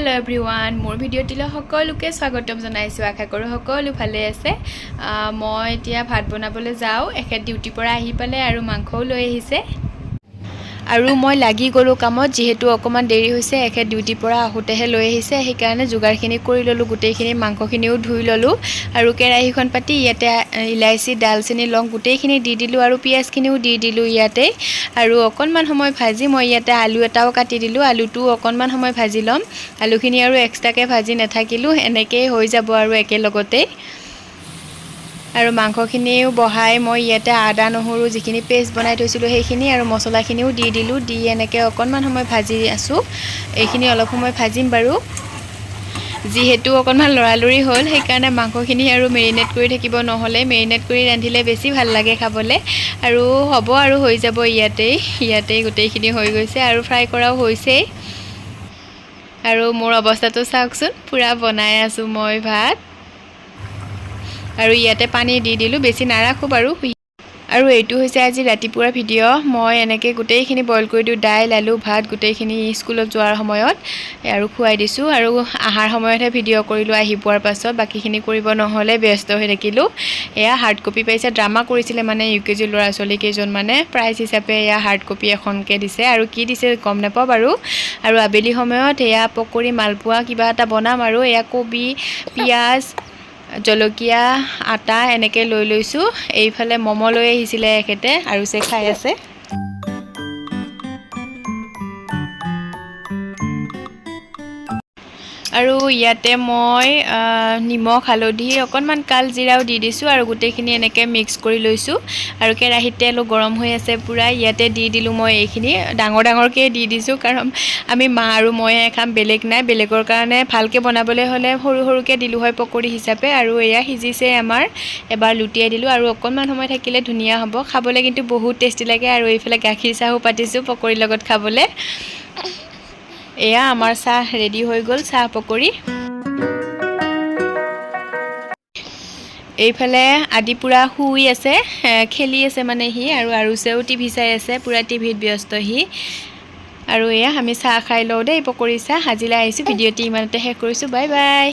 Hello' everyone, মোৰ ভিডিঅ'টিলৈ সকলোকে স্বাগতম জনাইছোঁ। আশা কৰোঁ সকলো ভালে আছে। মই এতিয়া ভাত বনাবলৈ যাওঁ। এখেত ডিউটিৰ পৰা আহি পালে আৰু মাংসও লৈ আহিছে আৰু মই লাগি গ'লোঁ কামত। যিহেতু অকণমান দেৰি হৈছে, এখেত ডিউটিৰ পৰা আহোঁতেহে লৈ আহিছে, সেইকাৰণে যোগাৰখিনি কৰি ল'লোঁ। গোটেইখিনি মাংসখিনিও ধুই ল'লোঁ আৰু কেৰাহীখন পাতি ইয়াতে ইলাচি, ডালচেনি, লং গোটেইখিনি দি দিলোঁ আৰু পিঁয়াজখিনিও দি দিলোঁ ইয়াতে। আৰু অকণমান সময় ভাজি মই ইয়াতে আলু এটাও কাটি দিলোঁ। আলুটোও অকণমান সময় ভাজি ল'ম। আলুখিনি আৰু এক্সট্ৰাকৈ ভাজি নাথাকিলোঁ, এনেকৈয়ে হৈ যাব আৰু একেলগতেই। আৰু মাংসখিনিও বহাই মই ইয়াতে আদা নহৰু যিখিনি পেষ্ট বনাই থৈছিলোঁ সেইখিনি আৰু মছলাখিনিও দি দিলোঁ। দি এনেকৈ অকণমান সময় ভাজি আছোঁ। এইখিনি অলপ সময় ভাজিম বাৰু। যিহেতু অকণমান লৰালৰি হ'ল, সেইকাৰণে মাংসখিনি আৰু মেৰিনেট কৰি থাকিব নহ'লে। মেৰিনেট কৰি ৰান্ধিলে বেছি ভাল লাগে খাবলৈ। আৰু হ'ব আৰু হৈ যাব ইয়াতেই। ইয়াতেই গোটেইখিনি হৈ গৈছে আৰু ফ্ৰাই কৰাও হৈছেই। আৰু মোৰ অৱস্থাটো চাওকচোন, পূৰা বনাই আছোঁ মই ভাত। আৰু ইয়াতে পানী দি দিলোঁ, বেছি নাৰাখোঁ বাৰু। আৰু এইটো হৈছে আজি ৰাতিপুৱাৰ ভিডিঅ'। মই এনেকৈ গোটেইখিনি বইল কৰি দিওঁ, দাইল, আলু, ভাত গোটেইখিনি স্কুলত যোৱাৰ সময়ত আৰু খুৱাই দিছোঁ। আৰু অহাৰ সময়তহে ভিডিঅ' কৰিলোঁ আহি পোৱাৰ পাছত, বাকীখিনি কৰিব নহ'লে, ব্যস্ত হৈ থাকিলোঁ। এয়া হাৰ্ড কপি পাইছে, ড্ৰামা কৰিছিলে মানে ইউকেজি ল'ৰা ছোৱালী কেইজনমানে, প্ৰাইজ হিচাপে এয়া হাৰ্ড কপি এখনকৈ দিছে আৰু কি দিছে গম নাপাওঁ বাৰু। আৰু আবেলি সময়ত এয়া পকৰি, মালপোৱা কিবা এটা বনাম। আৰু এয়া কবি, পিঁয়াজ, জলকীয়া, আটা এনেকৈ লৈ লৈছোঁ। এইফালে ম'ম' লৈ আহিছিলে এখেতে আৰু চে খাই আছে। আৰু ইয়াতে মই নিমখ, হালধি, অকণমান কালজিৰাও দি দিছোঁ আৰু গোটেইখিনি এনেকৈ মিক্স কৰি লৈছোঁ। আৰু কেৰাহীত তেলো গৰম হৈ আছে পূৰা। ইয়াতে দি দিলোঁ মই এইখিনি, ডাঙৰ ডাঙৰকৈ দি দিছোঁ, কাৰণ আমি মা আৰু মইহে খাম, বেলেগ নাই। বেলেগৰ কাৰণে ভালকৈ বনাবলৈ হ'লে সৰু সৰুকৈ দিলোঁ হয় পকৰি হিচাপে। আৰু এয়া সিজিছে আমাৰ, এবাৰ লুটিয়াই দিলোঁ আৰু অকণমান সময় থাকিলে ধুনীয়া হ'ব খাবলৈ, কিন্তু বহুত টেষ্টি লাগে। আৰু এইফালে গাখীৰ চাহো পাতিছোঁ পকৰিৰ লগত খাবলৈ। এয়া আমাৰ চাহ ৰেডি হৈ গ'ল, চাহ পকৰি। এইফালে আদি পূৰা শুই আছে, খেলি আছে মানে সি। আৰু আৰুচেও টিভি চাই আছে, পূৰা টিভিত ব্যস্ত সি। আৰু এয়া আমি চাহ খাই লওঁ দেই, পকৰি চাহ। আজিলৈ আহিছোঁ, ভিডিঅ'টি ইমানতে শেষ কৰিছোঁ। Bye bye.